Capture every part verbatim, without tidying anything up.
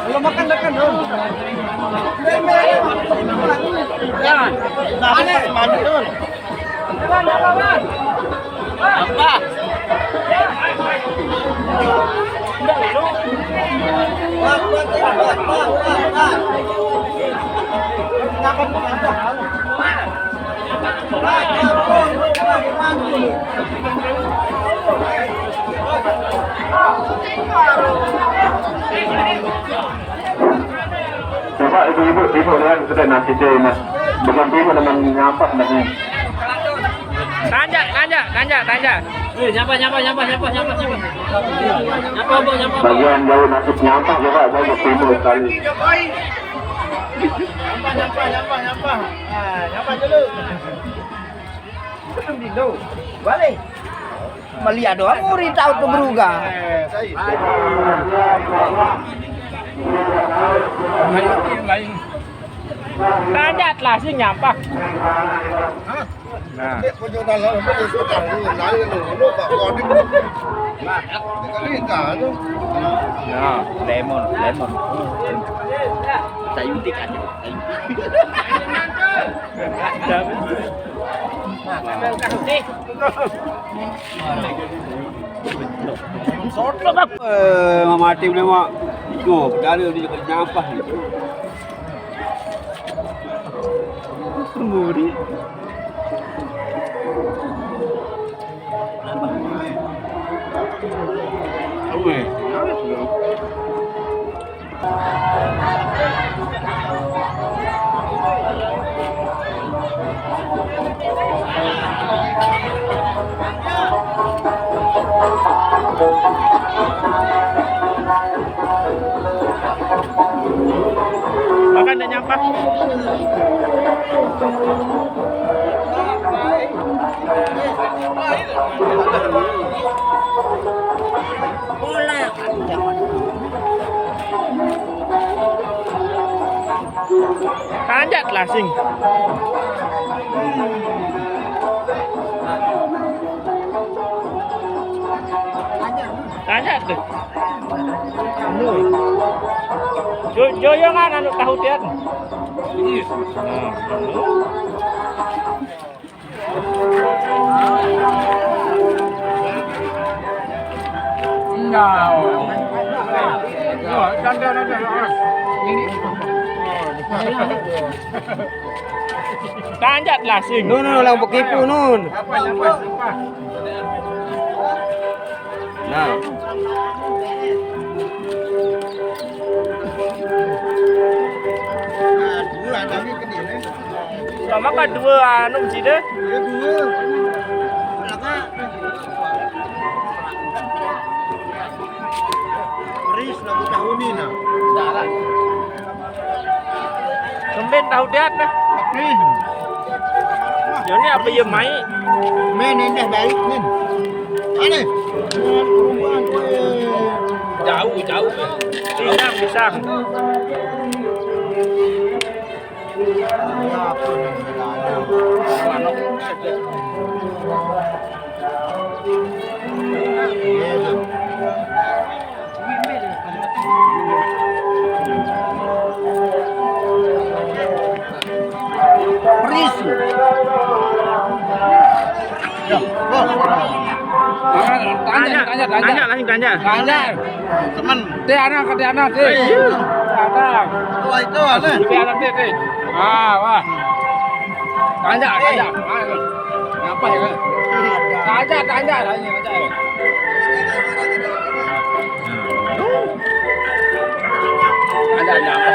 Belum makan, makan, belum. Jangan. Apa? Coba ibu-ibu, ibu lihat sudah nasi teh, nah. Bukan ibu, teman nyampah, nah. Tanja, tanja, tanja, tanja. Eh, nyapa, nyapa, nyapa, nyapa, nyapa, nyapa. Nyapa, Bu, nyapa. Bagian jauh nasib nyampah, coba, jauh ke timur sekali. Nyapa, nyapa, nyapa, nyapa. Ah, nyapa dulu. Balik. Melihat doang, muri tahu tuh beruga. Lanjut, lain. Lanjut lah, sih nyampah. Nah. Ya, lemon, lemon. Sayuti kan, sayuti. Soto apa? Eh, mati boleh mak. Yo, bedara dia kena nyampah ni. Muri. Apa? Makan dah nyampah. Panjat lah sing. Panjat deh. Jo, jo, yo kan anu tahu tiat. Nah, anu. Tanjat lah sing. Nun, nun, lang bekipu nun. Nah. Nah, dua, tapi gede, eh. Sama kan dua anu sih deh. Ya, dua. Berapa? Ris lagu tahun ini, nah. Sembin tahu dia nah. Tapi Joni apa ya mai? Main indah balik nih. Aneh. Jauh, jauh. Pisang, pisang. Peris. Tanya, tanya, tanya, tanya, tanya. Tanya. Teman. Teh anak, teh anak, teh. Iya. Ada. Oh, itu ada. Teh anak, teh, teh. Ah, wah. Tanya, tanya. Ah, ngapa ya? Tanya, tanya, tanya, tanya. Tanya, tanya apa?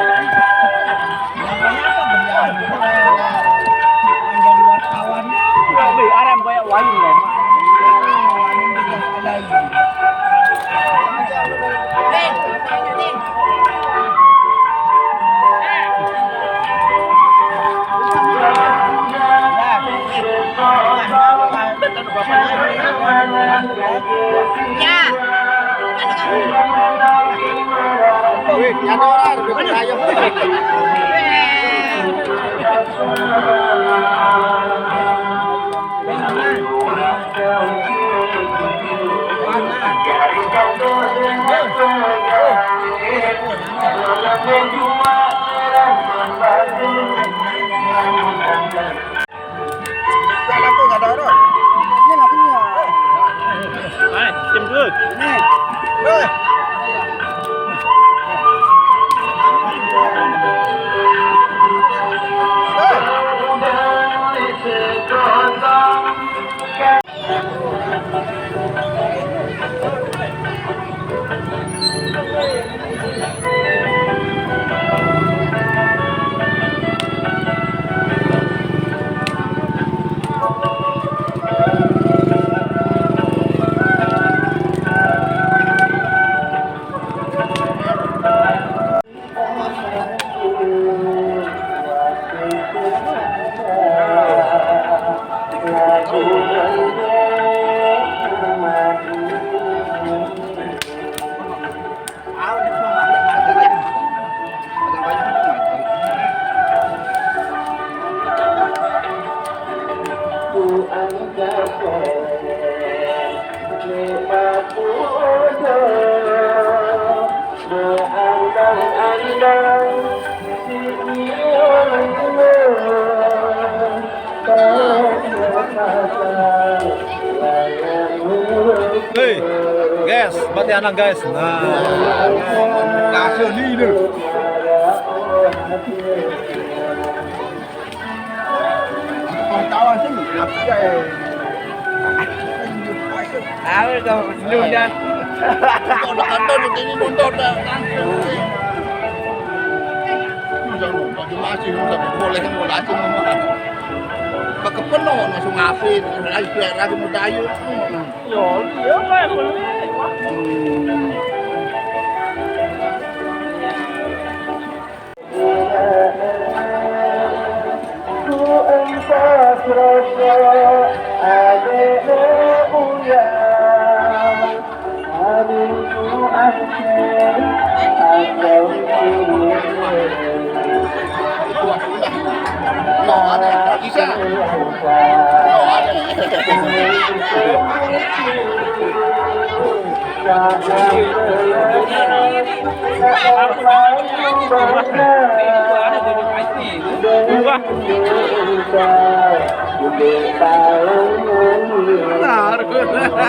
Aran banyak wayang, Mak. Ya. Wih, nyata orang, udah kayak. Ini lagunya. Hai, tim dulu. Nih. Eh. Eh. Hei, guys, berarti anak guys. Nah, kasih leader. Kawan-kawan sini, apa ya? Tahu kau dulu dah. Kau dah kata di sini nonton dah langsung. Jangan lupa cuma sih, nggak boleh, nggak boleh, cuma pakai penuh langsung ngapain? Lagi biar lagi mau dayu. Yo, iya, Pak, boleh. Benar.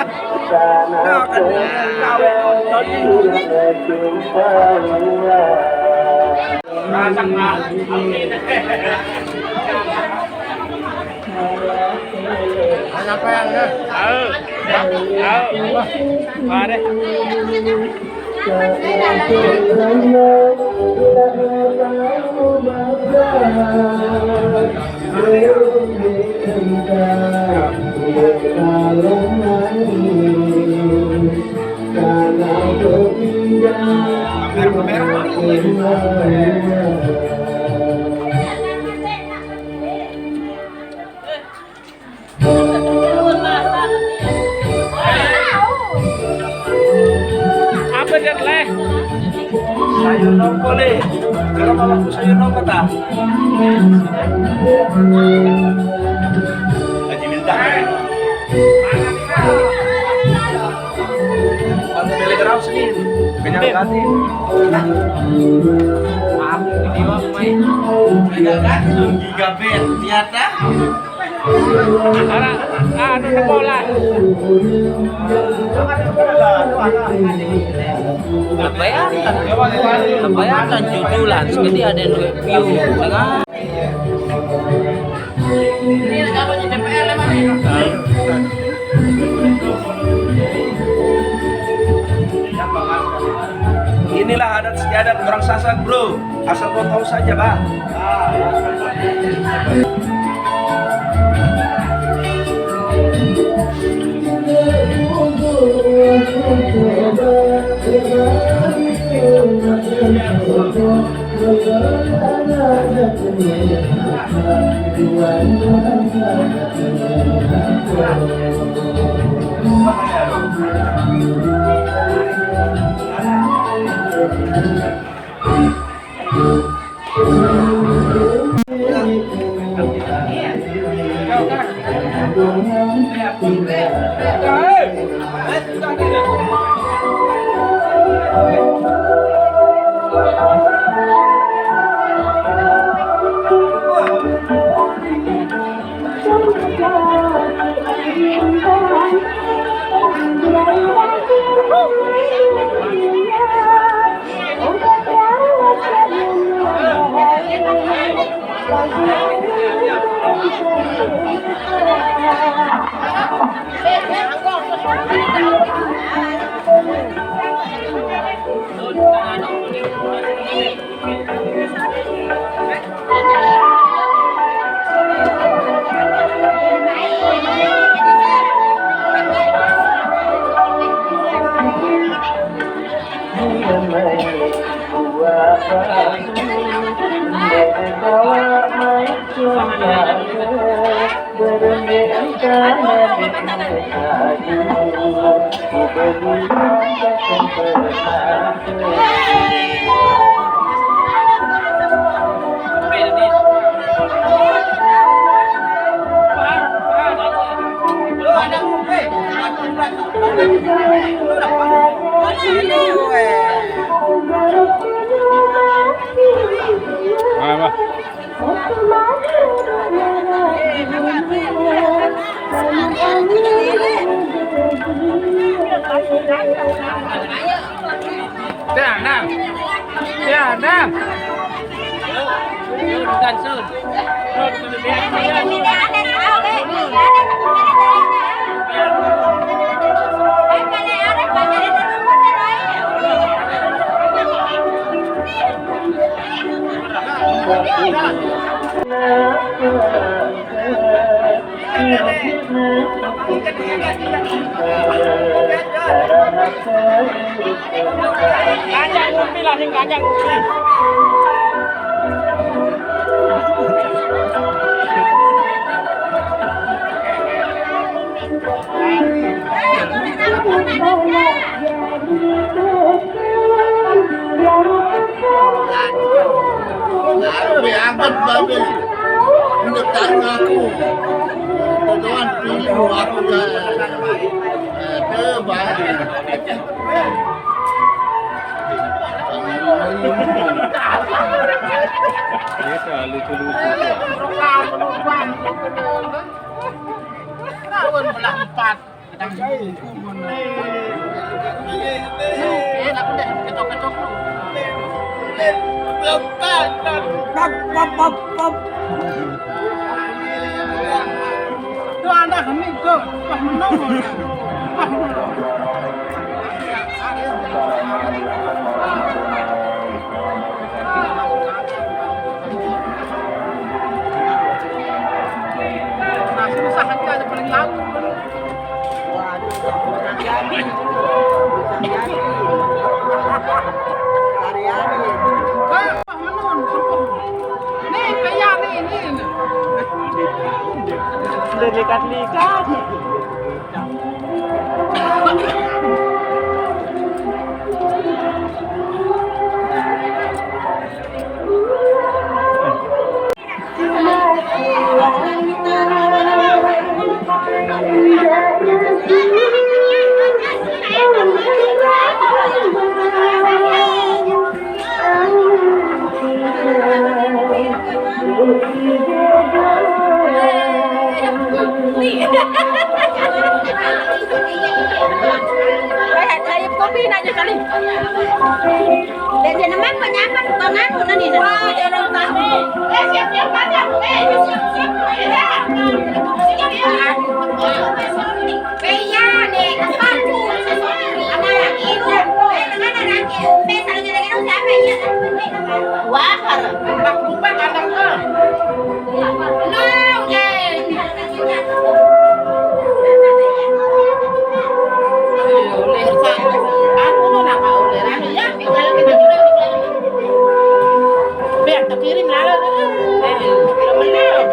Ayo, ayo, mari. Apa dia, Leh? Sayur nongko, Leh. Kalau malam tuh sayur nongko, tak? Haji Bintang. Bang Telegram sini. Kenyang hati. Maaf, video apa, Mai? Kenyang hati. Giga band, ternyata. Ara, anu, nemu lah. Lebayatan, lebayatan jujulan, sekali ada dua view, dengan. Inilah adat istiadat orang Sasak, bro. Asal kau tahu saja, Bang. Mana, Bah? Tenang. Tenang. Kanjang ngumpi lah, sing kanjang ngumpi. Aku angkat babe. Ini taruh aku. Tuan pilih aku kan. Aduh, baik. Dia selalu lucu-lucu. Tahun belah empat. Eh, aku dah ketok-ketok lu. Pap, pap, pap, pap. Tuh anak ini tuh, wah, menang. Wah, menang. Nah, susah hati aja paling lalu. Waduh, Bang Yasin. Bang Yasin. Hari-hari. Wah, menun. Nih, kayak nih, nih. Udah likat-likat. Weh, saya kopi nanya kali. Dan dia nama apa nyapa tukang anu nani nani. Wah, dia orang tahu. Eh, siap-siap aja. Eh, siap-siap. Eh, ya. Iya, nih, kan bagus. Anak laki itu. Eh, dengan anak laki. Eh, salah nyalain siapa ya? Wah, harus. Bak bubar anak tuh. Lu, eh. Iya, udah, Sa. Aku tuh nggak mau udah rame ya. Tinggal kita juga. Biar terkirim lalu. Eh, belum menang.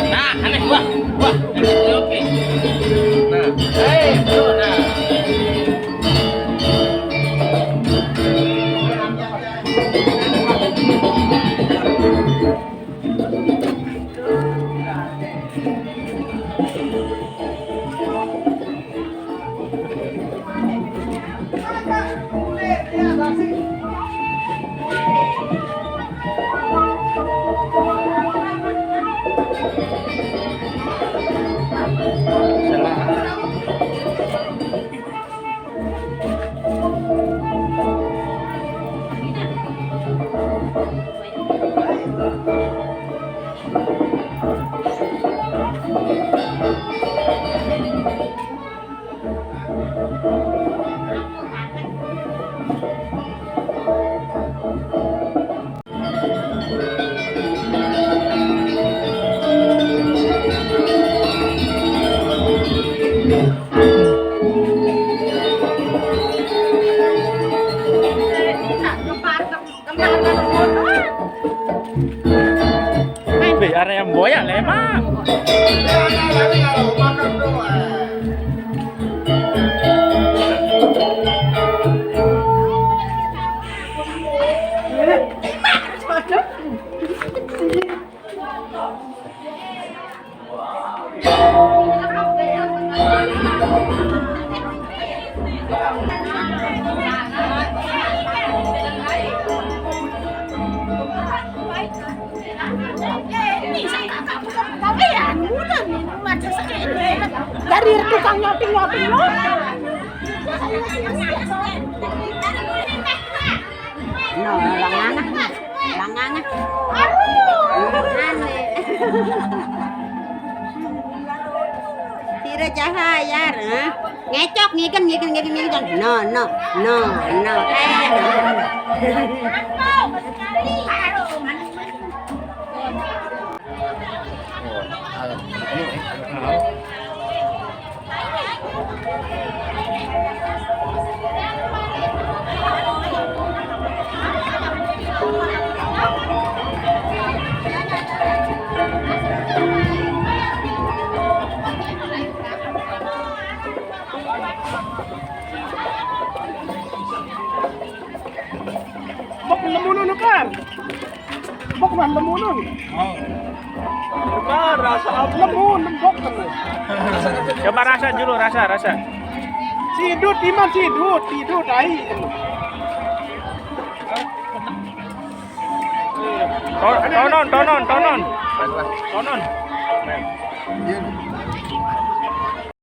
Nah, aneh, wah, wah, oke, oke. Nah, eh, bro, nah. Wih, area yang boyak lemah. Dari tukang nyoping-nyoping lo. No, langana, langana. Anu, eh. Sira cahaya, ha? Ngecok, ngiken, ngiken, ngiken, ngiken. No, no, no, no. Eh. Bok lemu nu, Nukar. Bok mah lemu nu. Oh. Nukar, rasa apa? Lemu, lembok kan. Coba rasa dulu, rasa, rasa. Sidut, Iman, sidut, sidut, ai. To-, tonon, tonon, tonon. Tonon. Iya.